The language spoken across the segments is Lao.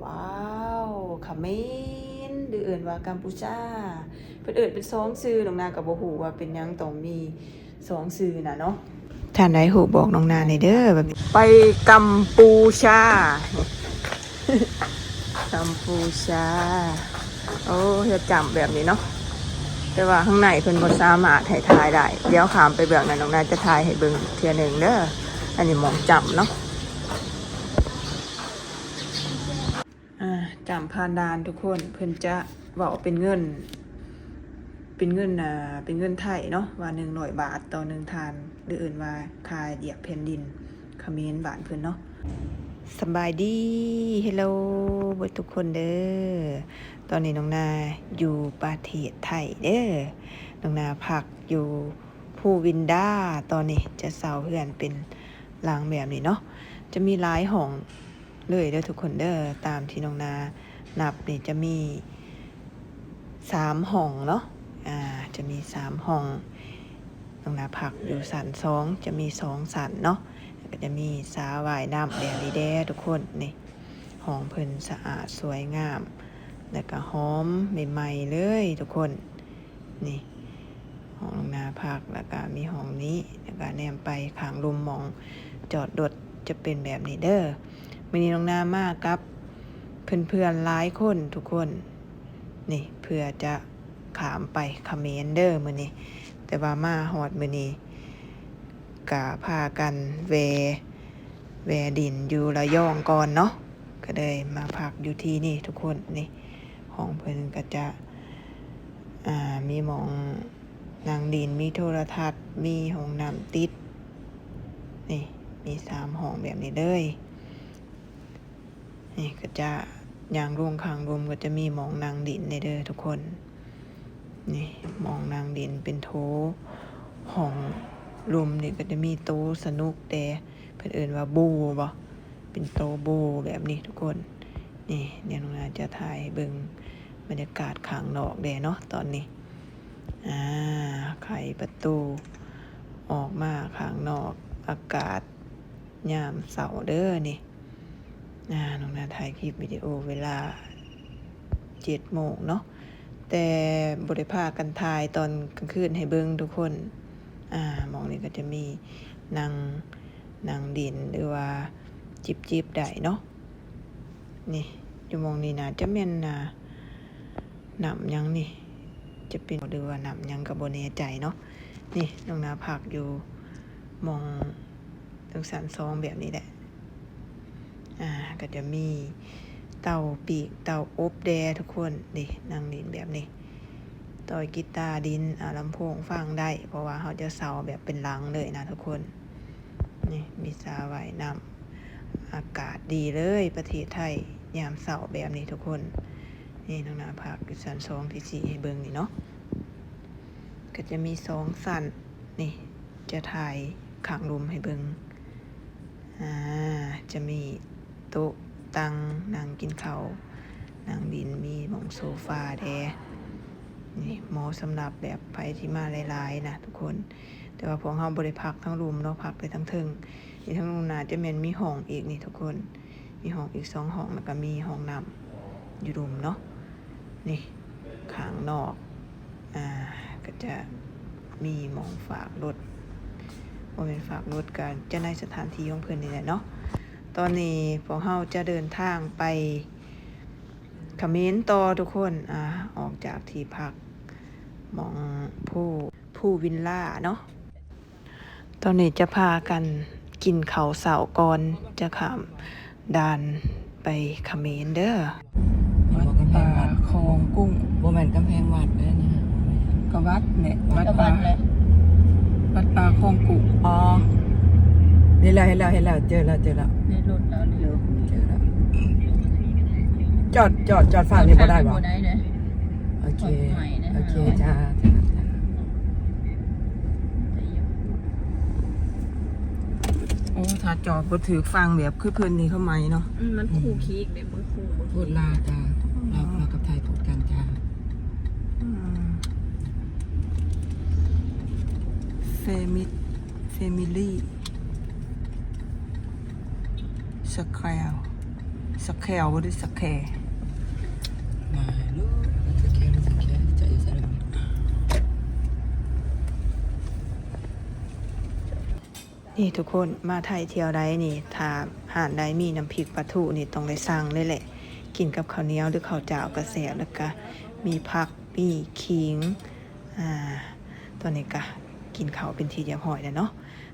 ວ້າວ ຂະເໝນ ຫຼືເອີ້ນວ່າກຳປູຊາ ເພິ່ນເອີ້ນເປັນສອງຊື່. ນ້ອງນາກໍບໍ່ຮູ້ວ່າເປັນຫຍັງຕ້ອງມີສອງຊື່ນະເນາະ. ທ່ານໃດຮູ້ບອກນ້ອງນາແດ່ເດີ. ແບບນີ້ ໄປກຳປູຊາ ກຳປູຊາ. ໂອ້ ເຮັດຈ້ຳແບບນີ້ເນາະ, ແຕ່ວ່າຂ້າງໃນເພິ່ນບໍ່ສາມາດໃຫ້ຖ່າຍໄດ້. ດຽວຂ້າມໄປເບື້ອງນັ້ນ ນ້ອງນາຈະຖ່າຍໃຫ້ເບິ່ງເທື່ອໜຶ່ງເດີ. ອັນນີ້ໝ່ອງຈ້ຳເນາະ. ອ່າ ຈ້ຳຜ່ານດ່ານທຸກຄົນ ເພິ່ນຈະເວົ້າເປັນເງິນ ເປັນເງິນ ອ່າ ເປັນເງິນໄທເນາະ ວ່າໜຶ່ງຮ້ອຍບາດຕໍ່ໜຶ່ງທ່ານ ຫຼືເອີ້ນວ່າຄ່າຢຽບແຜ່ນດິນຂະເໝນບ້ານເພິ່ນເນາະ. ສະບາຍດີ ເຮລໂລ ເບິດທຸກຄົນເດີ. ຕອນນີ້ນ້ອງນາຢູ່ປະເທດໄທເດີ. ນ້ອງນາພັກຢູ່ພູວິນດາ. ຕອນນີ້ຈະເຊົ່າເຮືອນເປັນ ຫຼັງແບບນີ້ເນາະ ຈະມີຫຼາຍຫ້ອງເລີຍເດີທຸກຄົນເດີ. ຕາມທີ່ນ້ອງນານັບນີ້ຈະມີສາມຫ້ອງເນາະ ອ່າ ຈະມີສາມຫ້ອງ. ນ້ອງນາພັກຢູ່ຊັ້ນສອງ ຈະມີສອງຊັ້ນເນາະ ແລ້ວກໍຈະມີສະຫວ່າຍນ້ຳແບບນີ້ແດ່ທຸກຄົນ. ນີ້ ຫ້ອງເພິ່ນສະອາດສວຍງາມ ແລ້ວກໍຫອມໃໝ່ໆເລີຍທຸກຄົນ. ນີ້ຫ້ອງນ້ອງນາພັກ ແລ້ວກະມີຫ້ອງນີ້ ແລ້ວກະແນມໄປຂ້າງລຸ່ມໝ່ອງຈອດລົດຈະເປັນແບບນີ້ເດີ. ມື້ນີ້ນ້ອງນາມາກັບເພື່ອນໆຫຼາຍຄົນທຸກຄົນ ນີ້ ເພື່ອຈະຂ້າມໄປຂະເໝນເດີມື້ນີ້. ແຕ່ວ່າມາຮອດມື້ນີ້ກະພາກັນແວ່ ແວ່ດິນຢູ່ລະຍອງກ່ອນເນາະ ກໍເລີຍມາພັກຢູ່ທີ່ນີ້ທຸກຄົນ. ນີ້ ຫ້ອງເພິ່ນກໍຈະ ອ່າ ມີໝ່ອງນັ່ງຫຼິ້ນ ມີໂທລະທັດ ມີຫ້ອງນ້ຳຕິດ. ນີ້ ມີສາມຫ້ອງແບບນີ້ເລີຍ. ນີ້ກໍຈະຍ່າງລົງຂ້າງລຸ່ມ ກໍຈະມີໝ່ອງນັ່ງຫຼິ້ນແດ່ເດີທຸກຄົນ. ນີ້ ໝ່ອງນັ່ງຫຼິ້ນເປັນໂຖ. ຫ້ອງລຸ່ມນີ້ກໍຈະມີໂຕສະໜຸກແດ່ ເພິ່ນເອີ້ນວ່າໂບບໍ ເປັນໂຕໂບແບບນີ້ທຸກຄົນ. ນີ້ ດຽວນ້ອງນາຈະຖ່າຍໃຫ້ເບິ່ງບັນຍາກາດຂ້າງນອກແດ່ເນາະຕອນນີ້. ອ່າ ໄຂປະຕູອອກມາຂ້າງນອກ ອາກາດຍາມເຊົ້າເດີນີ້. ອ່າ ນ້ອງນາຖ່າຍຄລິບວິດີໂອເວລາເຈັດໂມງເນາະ ແຕ່ບໍ່ໄດ້ພາກັນຖ່າຍຕອນກາງຄືນໃຫ້ເບິ່ງທຸກຄົນ. ອ່າ ໝ່ອງນີ້ກໍຈະມີນັ່ງ ນັ່ງຫຼິ້ນ ຫຼືວ່າຈິບໆໄດ້ເນາະ. ນີ້ ຢູ່ໝ່ອງນີ້ໜ້າຈະແມ່ນ ອ່າ ນ້ຳຫຍັງນີ້ ຈະເປັນ ຫຼືວ່ານ້ຳຫຍັງກໍບໍ່ແນ່ໃຈເນາະ. ນີ້ ນ້ອງນາພັກຢູ່ໝ່ອງ ເທິງຊັ້ນສອງແບບນີ້ແຫຼະ. ອ່າ ກໍຈະມີເຕົາປີ້ງ ເຕົາອົບແດ່ທຸກຄົນ. ນີ້ ນັ່ງຫຼິ້ນແບບນີ້ ຕ່ອຍກີຕາດິນ ເອົາລຳໂພງຟັງໄດ້ ເພາະວ່າເຮົາຈະເຊົ່າແບບເປັນຫຼັງເລີຍນະທຸກຄົນ. ນີ້ ມີສະຫວ່າຍນ້ຳ ອາກາດດີເລີຍ ປະເທດໄທຍາມເຊົ້າແບບນີ້ທຸກຄົນ. ນີ້ ນ້ອງນາພັກຢູ່ຊັ້ນສອງທີ່ຊີ້ໃຫ້ເບິ່ງນີ້ເນາະ ກໍຈະມີສອງຊັ້ນ. ນີ້ ຈະຖ່າຍຂ້າງລຸ່ມໃຫ້ເບິ່ງ. ອ່າ ຈະມີໂຕະຕັ່ງນັ່ງກິນເຂົ້າ ນັ່ງຫຼິ້ນ ມີໝ່ອງໂຊຟາແດ່. ນີ້ ເໝາະສຳລັບແບບໃຜທີ່ມາຫຼາຍໆນະທຸກຄົນ. ແຕ່ວ່າພວກເຮົາບໍ່ໄດ້ພັກທາງລຸ່ມເນາະ ພັກແຕ່ທາງເທິງ. ນີ້ ທາງລຸ່ມໜ້າຈະແມ່ນມີຫ້ອງອີກນີ້ທຸກຄົນ. ມີຫ້ອງອີກສອງຫ້ອງ ແລ້ວກໍມີຫ້ອງນ້ຳຢູ່ລຸ່ມເນາະ. ນີ້ ຂ້າງນອກ ອ່າ ກໍຈະມີໝ່ອງຝາກລົດ ບໍ່ແມ່ນຝາກລົດ ກໍຈະໃນສະຖານທີ່ຂອງເພິ່ນນີ້ແຫຼະເນາະ. ຕອນນີ້ພວກເຮົາຈະເດີນທາງໄປຂະເໝນຕໍ່ທຸກຄົນ ອ່າ ອອກຈາກທີ່ພັກໝ່ອງພູ ພູວິນລາເນາະ. ຕອນນີ້ຈະພາກັນກິນເຂົ້າເຊົ້າກ່ອນຈະຂ້າມດ່ານໄປຂະເໝນເດີ. ວັດປ່າຄອງກຸ້ງ ບໍ່ແມ່ນກຳແພງວັດເດ້ນີ້ ກໍວັດແຫຼະ ວັດ ກໍວັ ປ່າ ດແຫຼະ ວັດປ່າຄອງກຸ້ງ. ອໍ ນີ້ແຫຼະ ເຫັນແລ້ວ ເຫັນແລ້ວ ເຈີແລ້ວ ເຈີແລ້ວ ໃນລົດລາວນີ້ ເຈີແລ້ວ. ຈອດ ຈອດ ຈອດຝັ່ງນີ້ບໍ່ໄດ້ບໍ່? ບໍ່ໄດ້ເດ້. ໂອເຄ ໂອເຄ ຈ້າ ຈ້າ ຈ້າ. ໂອ້ ຖ້າຈອດບໍ່ຖືກຝັ່ງແບບຄືເພິ່ນນີ້ເຂົາໃໝ່ເນາະ. ອືມ ມັນຄູ່ຄີກເດ້ ມັນຄູ່ບໍ່ຖືກ. ໂພດລາວຈ້າ ລາວ ລາວກັບໄທໂພດກັນຈ້າ. ອືມ Fami-, Family Square ສະແຄວ ບໍ່ໄດ້ສະແຄ. ນີ້ທຸກຄົນ ມາໄທທ່ຽວໃດນີ້ ຖ້າຮ້ານໃດມີນ້ຳພລິກປາທູນີ້ ຕ້ອງໄດ້ສັ່ງເລີຍແຫຼະ. ກິນກັບເຂົ້າໜຽວ ຫຼື ເຂົ້າຈ້າວກະແຊບ ແລ້ວກະມີຜັກ ມີຂີງ. ອາ ຕອນນີ້ກະກິນເຂົ້າເປັນທີ່ຮຽບຮ້ອຍແລ້ວເນາະ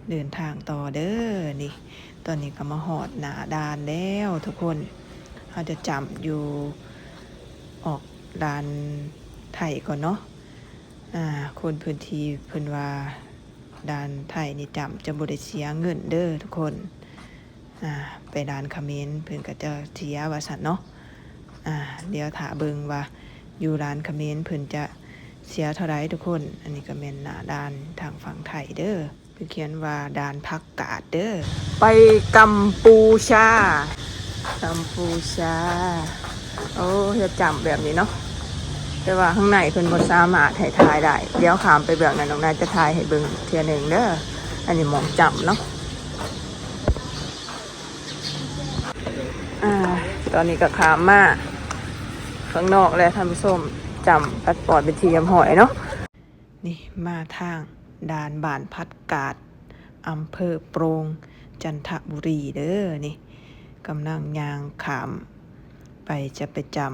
ເດີນທາງຕໍ່ເດີ. ນີ້ ຕອນນີ້ກະມາຮອດໜ້າດ່ານແລ້ວທຸກຄົນ. ເຮົາຈະຈ້ຳຢູ່ອອກດ່ານໄທກ່ອນເນາະ. ອາ ຄົນພື້ນທີ່ເພິ່ນວ່າດ່ານໄທນີ້ຈ້ຳຈະບໍ່ໄດ້ເສຍເງິນເດີທຸກຄົນ. ອາ ໄປດ່ານຂະເໝນເພິ່ນກະຈະເສຍວ່າຊັ້ນເນາະ. ອາ ດຽວຖ້າເບິ່ງວ່າຢູ່ດ່ານຂະເໝນເພິ່ນຈະເສຍເທົ່າໃດທຸກຄົນ. ອັນນີ້ກະແມ່ນໜ້າດ່ານທາງຝັ່ງໄທເດີ. ເພິ່ນຂຽນວ່າດ່ານຜັກກາດເດີ. ໄປກຳປູຊາ ກຳປູຊາ. ໂອ້ ເຮັດຈ້ຳແບບນີ້ເນາະ ແຕ່ວ່າຂ້າງໃນເພິ່ນບໍ່ສາມາດໃຫ້ຖ່າຍໄດ້. ດຽວຂ້າມໄປເບື້ອງນັ້ນ ນ້ອງນາຈະຖ່າຍໃຫ້ເບິ່ງເທື່ອໜຶ່ງເດີ. ອັນນີ້ໝ່ອງຈ້ຳເນາະ. ອາ ຕອນນີ້ກະຂ້າມມາຂ້າງນອກແລ້ວທ່ານຜູ້ຊົມ. ຈ້ຳປາດປອດເປັນທີ່ຮຽບຮ້ອຍເນາະ. ນີ້ມາທາງດ່ານບ້ານຜັກກາດ ອຳເພີໂປ່ງ ຈັນທະບູລີເດີ. ນີ້ກຳລັງຍ່າງຂ້າມໄປ ຈະໄປຈ້ຳ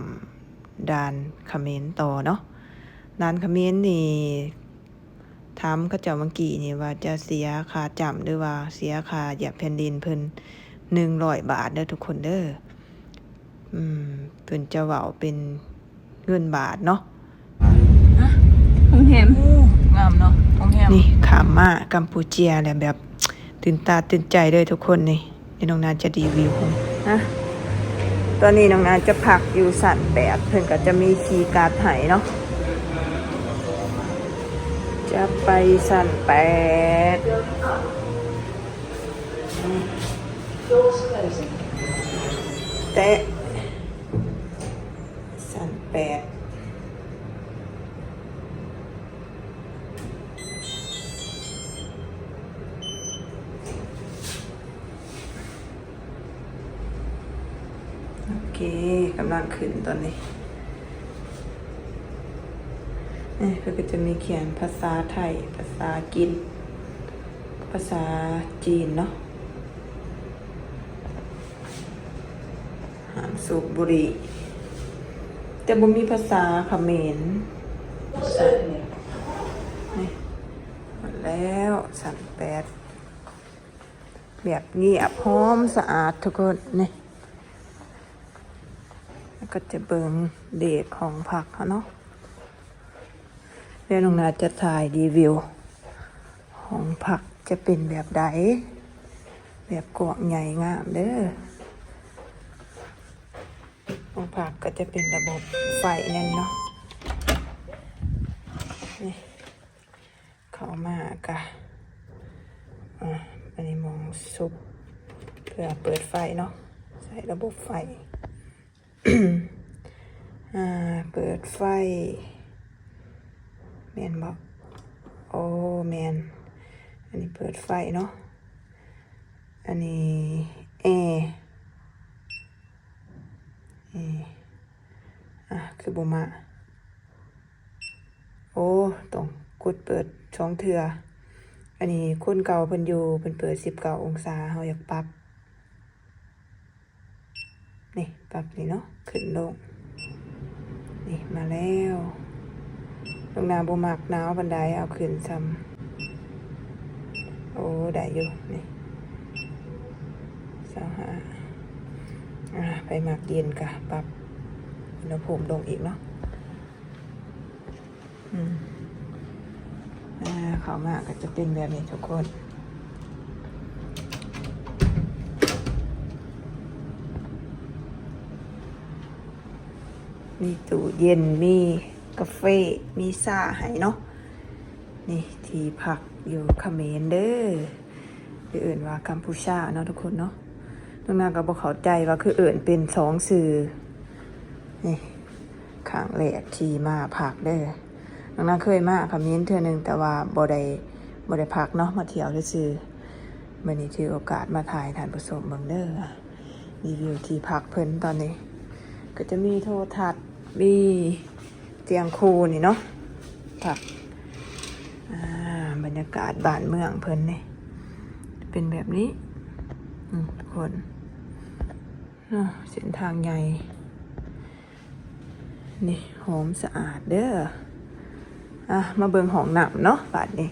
ດ່ານຂະເໝນຕໍ່ເນາະ. ດ່ານຂະເໝນນີ້ ຖາມເຂົາເຈົ້າເມື່ອກີ້ນີ້ວ່າຈະເສຍຄ່າຈ້ຳ ຫຼືວ່າເສຍຄ່າຢຽບແຜ່ນດິນເພິ່ນ ໜຶ່ງຮ້ອຍບາດເດີທຸກຄົນເດີ. ອືມ ເພິ່ນຈະເວົ້າເປັນເງິນບາດເນາະ. ຮະ ໂຮງແຮມ ໂອ້ ງາມເນາະ ໂຮງແຮມ. ນີ້ຂ້າມມາກຳປູເຈຍແລ້ວ ແບບຕື່ນຕາຕື່ນໃຈເລີຍທຸກຄົນ. ນີ້ ດຽວນ້ອງນາຈະຣີວິວ. ຮະ ຕອນນີ້ນ້ອງນາຈະພັກຢູ່ຊັ້ນແປດ ເພິ່ນກະຈະມີຄີກາດໃຫ້ເນາະ. ຈະໄປຊັ້ນແປດ ແຕະ ຊັ້ນແປດ. ໂອເຄ ກຳລັງຂຶ້ນຕອນນີ້. ນີ້ ເພິ່ນກະຈະມີຂຽນພາສາໄທ ພາສາອັງກິດ ພາສາຈີນເນາະ. ຫ້າມສູບບຸຫຼີ່ ແຕ່ບໍ່ມີພາສາຂະເໝນ. ນີ້ ຮອດແລ້ວ ຊັ້ນແປດ. ແບບງຽບ ຫອມ ສະອາດທຸກຄົນ. ນີ້ ແລ້ວກະຈະເບິ່ງເດກຫ້ອງພັກເຮົາເນາະ. ດຽວນ້ອງນາຈະຖ່າຍຣີວິວ ຫ້ອງພັກຈະເປັນແບບໃດ ແບບກວ້າງໃຫຍ່ງາມເດີ. ຫ້ອງພັກກະຈະເປັນລະບົບໄຟແນ່ນເນາະ. ນີ້ ເຂົ້າມາກະ ອາ ອັນນີ້ໝ່ອງສຸບ ເພື່ອເປີດໄຟເນາະ ໃຊ້ລະບົບໄຟ. ອາ ເປີດໄຟ ແມ່ນບໍ່? ໂອ້ ແມ່ນ. ອັນນີ້ເປີດໄຟເນາະ. ອັນນີ້ແອ ແອ ອາ ຄືບໍ່ມາ. ໂອ້ ຕ້ອງກົດເປີດສອງເທື່ອ. ອັນນີ້ຄົນເກົ່າເພິ່ນຢູ່ ເພິ່ນເປີດສິບເກົ້າອົງສາ ເຮົາຢາກປັບ. ນີ້ ປັບນີ້ເນາະ ຂຶ້ນລົງ. ນີ້ ມາແລ້ວ. ນ້ອງນາບໍ່ມັກໜາວປານໃດ ເອົາຂຶ້ນຊ່ຳ. ໂອ້ ໄດ້ຢູ່ ນີ້ ຊາວຫ້າ. ອາ ໃຜມັກເຢັນກະປັບອຸນຫະພູມລົງອີກເນາະ. ອືມ ອາ ເຂົ້າມາກະຈະເປັນແບບນີ້ທຸກຄົນ. ມີຕູ້ເຢັນ ມີກາເຟ ມີຊາໃຫ້ເນາະ. ນີ້ ທີ່ພັກຢູ່ຂະເໝນເດີ. ຫຼືເອີ້ນວ່າກຳປູຊາເນາະທຸກຄົນເນາະ. ນ້ອງນາກະບໍ່ເຂົ້າໃຈວ່າຄືເອີ້ນເປັນສອງຊື່. ນີ້ ຄັ້ງແລກທີ່ມາພັກເດີ. ນ້ອງນາເຄີຍມາຂະເໝນເທື່ອໜຶ່ງ ແຕ່ວ່າບໍ່ໄດ້ ບໍ່ໄດ້ພັກເນາະ ມາທ່ຽວຊື່ໆ. ມື້ນີ້ຖືໂອກາດມາຖ່າຍໃຫ້ທ່ານຜູ້ຊົມເບິ່ງເດີ. ຣີວິວທີ່ພັກເພິ່ນຕອນນີ້ ກໍຈະມີໂທລະທັດ ມີຕຽງຄູ່ນີ້ເນາະ ພັກ ອ່າ ບັນຍາກາດບ້ານເມືອງເພິ່ນນີ້ ເປັນແບບນີ້ ອືມ ທຸກຄົນເນາະ ເສັ້ນທາງໃຫຍ່. ນີ້ ຫອມສະອາດເດີ້. ອ່ະ ມາເບິ່ງຫ້ອງນ້ຳເນາະ ບາດນີ້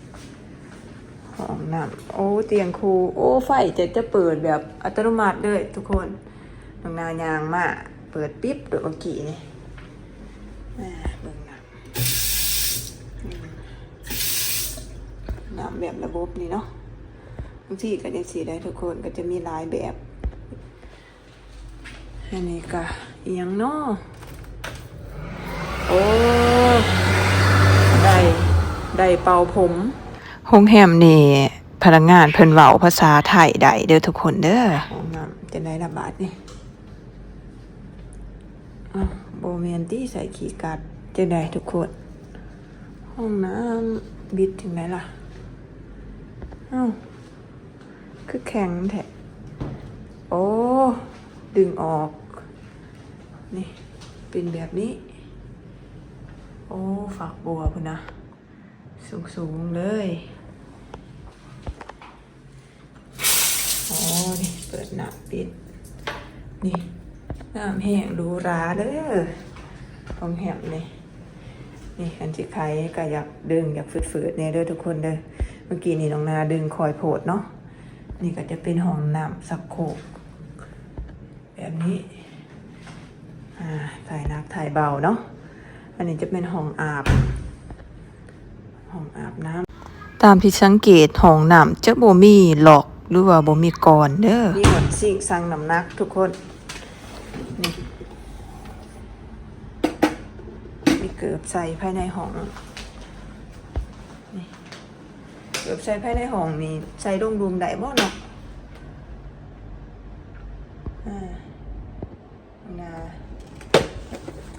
ຫ້ອງນ້ຳ. ໂອ້ ຕຽງຄູ່. ໂອ້ ໄຟຈະ ຈະເປີດແບບອັດຕະໂນມັດເລີຍທຸກຄົນ. ນ້ອງນາຍ່າງມາເປີດປິບໂດຍເມື່ອກີ້ນີ້. ອ່າ ເບິ່ງນ້ຳ ອືມ ນ້ຳແບບລະບົບນີ້ເນາະ. ບາງທີກໍຈັ່ງຊີ້ໄດ໋ທຸກຄົນ ກໍຈະມີຫຼາຍແບບ. ອັນນີ້ກະອີ່ຫຍັງເນາະ? ໂອ້ ໄດ້ ໄດ້ເປົ່າຜົມ. ໂຮງແຮມນີ້ພະນັກງານເພິ່ນເວົ້າພາສາໄທໄດ້ເດີ້ທຸກຄົນເດີ້. ຫ້ອງນ້ຳຈັ່ງໃດລະບາດນີ້? ອ້າວ ບໍ່ແມ່ນຕິ ໃສ່ຂີ້ກັດ. ຈັ່ງໃດທຸກຄົນ? ຫ້ອງນ້ຳບິດຈັ່ງໃດລະ? ອ້າວ ຄືແຂງແທ້. ໂອ້ ດຶງອອກ ນີ້ ເປັນແບບນີ້. ໂອ້ ຝັກບົວພຸ້ນນະ ສູງໆເລີຍ. ໂອ້ ນີ້ ເປີດນ້ຳປິດ. ນີ້ ນ້ຳແຫ້ງຫຼູຫຼາເດີ້ ໂຮງແຮມນີ້. ນີ້ ຄັນຊິໄຂກໍຢາກດຶງ ຢາກຝືດໆແດ່ເດີ້ທຸກຄົນເດີ້. ເມື່ອກີ້ນີ້ນ້ອງນາດຶງຄ່ອຍໂພດເນາະ. ນີ້ກໍຈະເປັນຫ້ອງນ້ຳຊັກໂຄກແບບນີ້. ອ່າ ຖ່າຍໜັກຖ່າຍເບົາເນາະ. ອັນນີ້ຈະເປັນຫ້ອງອາບ ຫ້ອງອາບນ້ຳ. ຕາມທີ່ສັງເກດ ຫ້ອງນ້ຳຈະບໍ່ມີລັອກ ຫຼືວ່າບໍ່ມີກອນເດີ້. ມີບ່ອນຊິງຊັງນ້ຳໜັກທຸກຄົນ. ນີ້ ມີເກີບໃສ່ພາຍໃນຫ້ອງ. ນີ້ ເກີບໃສ່ພາຍໃນຫ້ອງນີ້ ໃສ່ລົງລຸ່ມໄດ້ບໍ່ເນາະ? ອ່າ ນະ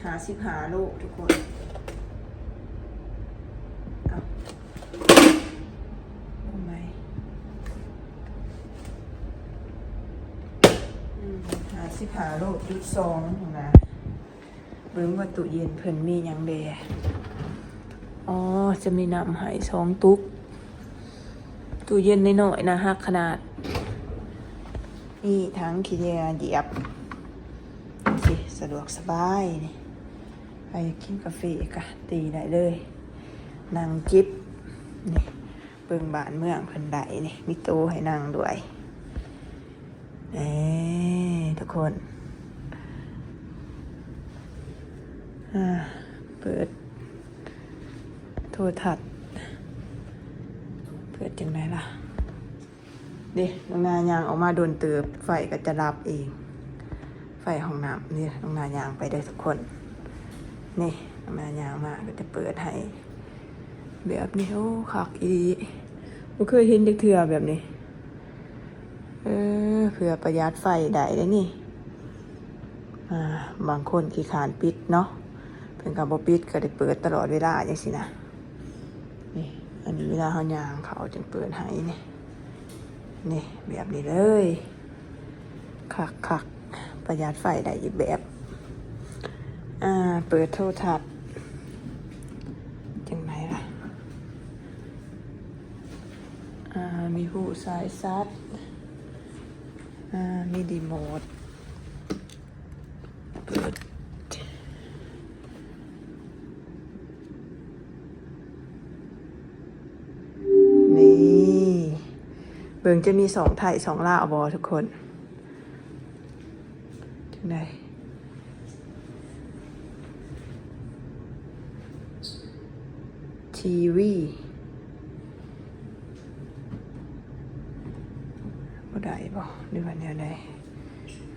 ຫ້າສິບຫ້າໂລທຸກຄົນ. ເອົາ ເອົາໃໝ່. ອືມ ຫ້າສິບຫ້າໂລຈຸດສອງນະ. ເບິ່ງວ່າຕູ້ເຢັນເພິ່ນມີຫຍັງແດ່. ອໍ ຈະມີນ້ຳໃຫ້ສອງຕຸກ. ຕູ້ເຢັນນ້ອຍໆ ໜ້າຮັກຂະໜາດ. ມີຖັງຂີ້ເຫຍື້ອຢຽບ ຈັ່ງຊີ້ ສະດວກສະບາຍນີ້. ໃຜຢາກກິນກາເຟກໍຕີໄດ້ເລີຍ ນັ່ງຈິບ. ນີ້ ເບິ່ງບ້ານເມືອງເພິ່ນໄດ້ນີ້ ມີໂຕໃຫ້ນັ່ງດ້ວຍ. ເອີ ທຸກຄົນ ອ່າ ເປີດໂທລະທັດ ເປີດຈັ່ງໃດລະ? ເດ້ ນ້ອງນາຍ່າງອອກມາດົນເຕີບ ໄຟກໍຈະດັບເອງ. ໄຟຫ້ອງນ້ຳນີ້ ນ້ອງນາຍ່າງໄປເດີ້ທຸກຄົນ. ນີ້ ນ້ອງນາຍ່າງມາກໍຈະເປີດໃຫ້ແບບນີ້. ໂອ້ ຄັກອີ່ຫຼີ ບໍ່ເຄີຍເຫັນຈັກເທື່ອແບບນີ້. ເອີ ເພື່ອປະຢັດໄຟໄດ້ເດ້ນີ້. ອ່າ ບາງຄົນຂີ້ຄ້ານປິດເນາະ ເພິ່ນກໍບໍ່ປິດ ກໍໄດ້ເປີດຕະຫຼອດເວລາຈັ່ງຊີ້ນະ. ນີ້ ອັນນີ້ເວລາເຮົາຍ່າງເຂົ້າຈຶ່ງເປີດໃຫ້ນີ້. ນີ້ ແບບນີ້ເລີຍ ຄັກໆ ປະຢັດໄຟໄດ້ອີກແບບ. ອ່າ ເປີດໂທລະທັດຈັ່ງໃດລະ? ອ່າ ມີຮູສາຍຊັດ ອ່າ ມີຣີໂມດ. ເປີດ ນີ້ ເບິ່ງຈະມີຊ່ອງໄທຊ່ອງລາວບໍ່ທຸກຄົນ? ຈັ່ງໃດ? ທີວີ ບໍ່ໄດ້ບໍ່ ຫຼືວ່າແນວໃດ?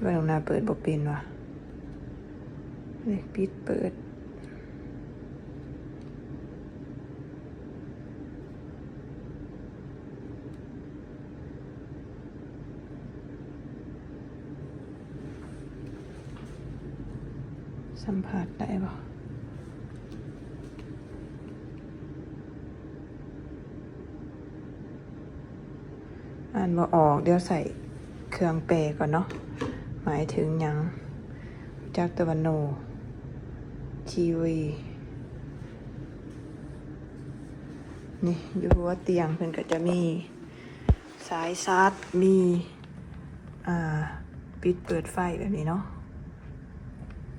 ວ່ານ້ອງນາເປີດບໍ່ເປັນຫວາ? ເອີ ປິດເປີດ. ສຳຜັດໄດ້ບໍ່? ອ່ານບໍ່ອອກ ດຽວໃສ່ເຄື່ອງແປກ່ອນເນາະ. ໝາຍເຖິງຫຍັງ? ຮູ້ຈັກແຕ່ວ່າໂນ ທີວີ. ນີ້ ຢູ່ຫົວຕຽງເພິ່ນກໍຈະມີສາຍຊາດ ມີ ອ່າ ປິດເປີດໄຟແບບນີ້ເນາະ.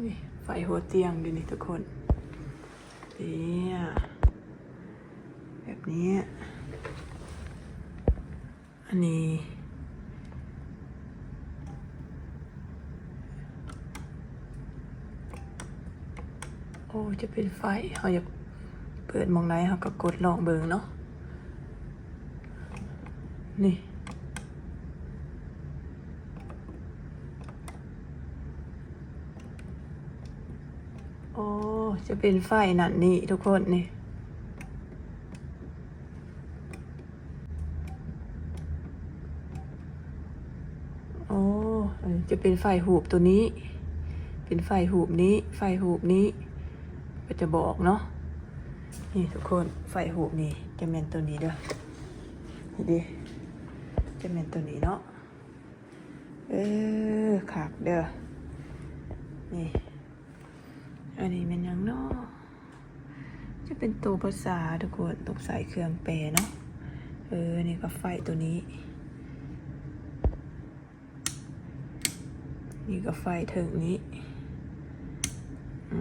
ນີ້ ໄຟຫົວຕຽງຢູ່ນີ້ທຸກຄົນ. ເອີ ແບບນີ້. ອັນນີ້ ໂອ້ ຈະເປັນໄຟ. ເຮົາຢາກເປີດໝ່ອງໃດ ເຮົາກໍກົດລອງເບິ່ງເນາະ. ນີ້ ໂອ້ ຈະເປັນໄຟນັ້ນນີ້ທຸກຄົນ ນີ້. ໂອ້ ຈະເປັນໄຟຮູບໂຕນີ້ ເປັນໄຟຮູບນີ້ ໄຟຮູບນີ້ ກໍຈະບອກເນາະ. ນີ້ທຸກຄົນ ໄຟຮູບນີ້ຈະແມ່ນໂຕນີ້ເດີ. ນີ້ເດ້ ຈະແມ່ນໂຕນີ້ເນາະ. ເອີ ຄັກເດີ ນີ້. ອັນນີ້ແມ່ນຫຍັງເນາະ? ຈະເປັນໂຕພາສາທຸກຄົນ ຕົກໃສ່ເຄື່ອງແປເນາະ. ເອີ ນີ້ກໍໄຟໂຕນີ້ ນີ້ກໍໄຟເທິງນີ້. ອື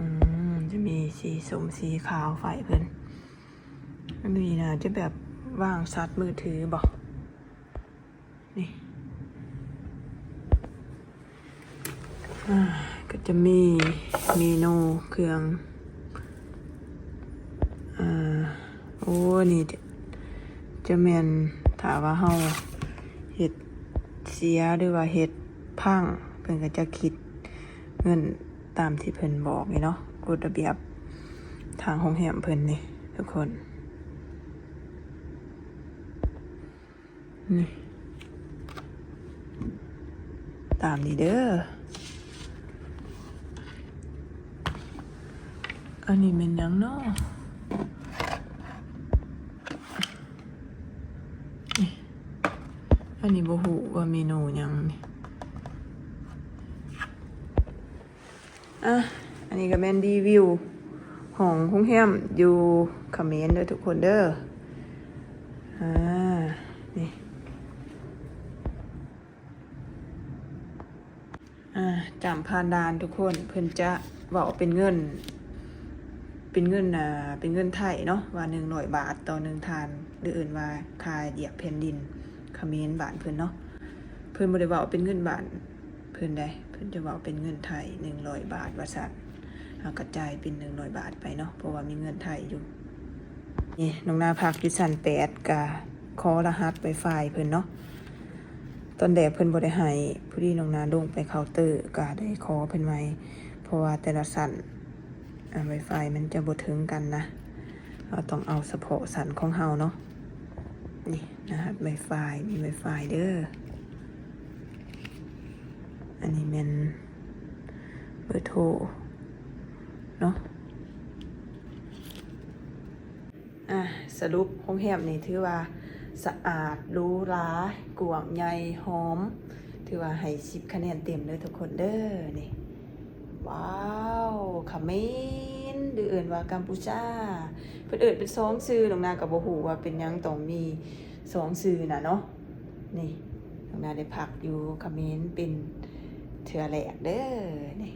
ມ ຈະມີສີສົ້ມສີຂາວໄຟເພິ່ນ. ອັນນີ້ນະ ຈະແບບວາງຊາດມືຖືບໍ? ນີ້ ອ່າ ກໍຈະມີເມນູເຄື່ອງ ອ່າ ໂອ້ ນີ້ຈະ ຈະແມ່ນ ຖ້າວ່າເຮົາເຮັດເສຍ ຫຼືວ່າເຮັດພັງ ເພິ່ນກໍຈະຄິດເງິນຕາມທີ່ເພິ່ນບອກນີ້ເນາະ ກົດລະບຽບທາງໂຮງແຮມເພິ່ນນີ້ທຸກຄົນ. ນີ້ ຕາມນີ້ເດີ. ອັນນີ້ແມ່ນຫຍັງເນາະ? ນີ້ ອັນນີ້ບໍ່ຮູ້ວ່າເມນູຫຍັງນີ້. ອ່ະ ອັນນີ້ກໍແມ່ນຣີວິວຂອງໂຮງແຮມຢູ່ຂະເໝນເດີທຸກຄົນເດີ. ອ່າ ນີ້ ອ່າ ຈ້ຳຜ່ານດ່ານທຸກຄົນ ເພິ່ນຈະເວົ້າເປັນເງິນ ເປັນເງິນ ອ່າ ເປັນເງິນໄທເນາະ ວ່າໜຶ່ງຮ້ອຍບາດຕໍ່ໜຶ່ງທ່ານ ຫຼືເອີ້ນວ່າຄ່າຢຽບແຜ່ນດິນຂະເໝນບ້ານເພິ່ນເນາະ. ເພິ່ນບໍ່ໄດ້ເວົ້າເປັນເງິນບ້ານ ເພິ່ນໃດ ເພິ່ນຈະເວົ້າເປັນເງິນໄທໜຶ່ງຮ້ອຍບາດວ່າຊັ້ນ ເຮົາກໍຈ່າຍເປັນໜຶ່ງຮ້ອຍບາດໄປເນາະ ເພາະວ່າມີເງິນໄທຢູ່. ນີ້ ນ້ອງນາພັກຢູ່ຊັ້ນແປດ ກະຂໍລະຫັດໄວຟາຍເພິ່ນເນາະ. ຕອນແລກເພິ່ນບໍ່ໄດ້ໃຫ້ ພໍດີນ້ອງນາລົງໄປເຄົາເຕີ ກະໄດ້ຂໍເພິ່ນໃໝ່ ເພາະວ່າແຕ່ລະຊັ້ນ ອ່າ ໄວຟາຍມັນຈະບໍ່ເຖິງກັນນະ ເຮົາຕ້ອງເອົາສະເພາະຊັ້ນຂອງເຮົາເນາະ. ນີ້ ລະຫັດໄວຟາຍ ມີໄວຟາຍເດີ. ອັນນີ້ແມ່ນເບີໂທເນາະ. ອ່າ ສະຫຼຸບໂຮງແຮມນີ້ຖືວ່າສະອາດ ຫຼູຫຼາ ກວ້າງໃຫຍ່ ຫອມ ຖືວ່າໃຫ້ສິບຄະແນນເຕັມເດີທຸກຄົນເດີ. ນີ້ ວ້າວ ຂະເໝນ ຫຼືເອີ້ນວ່າກຳປູຊາ ເພິ່ນເອີ້ນເປັນສອງຊື່ ນ້ອງນາກໍບໍ່ຮູ້ວ່າເປັນຫຍັງຕ້ອງມີສອງຊື່ນະເນາະ. ນີ້ ນ້ອງນາໄດ້ພັກຢູ່ຂະເໝນເປັນເທື່ອແລກເດີ. ນີ້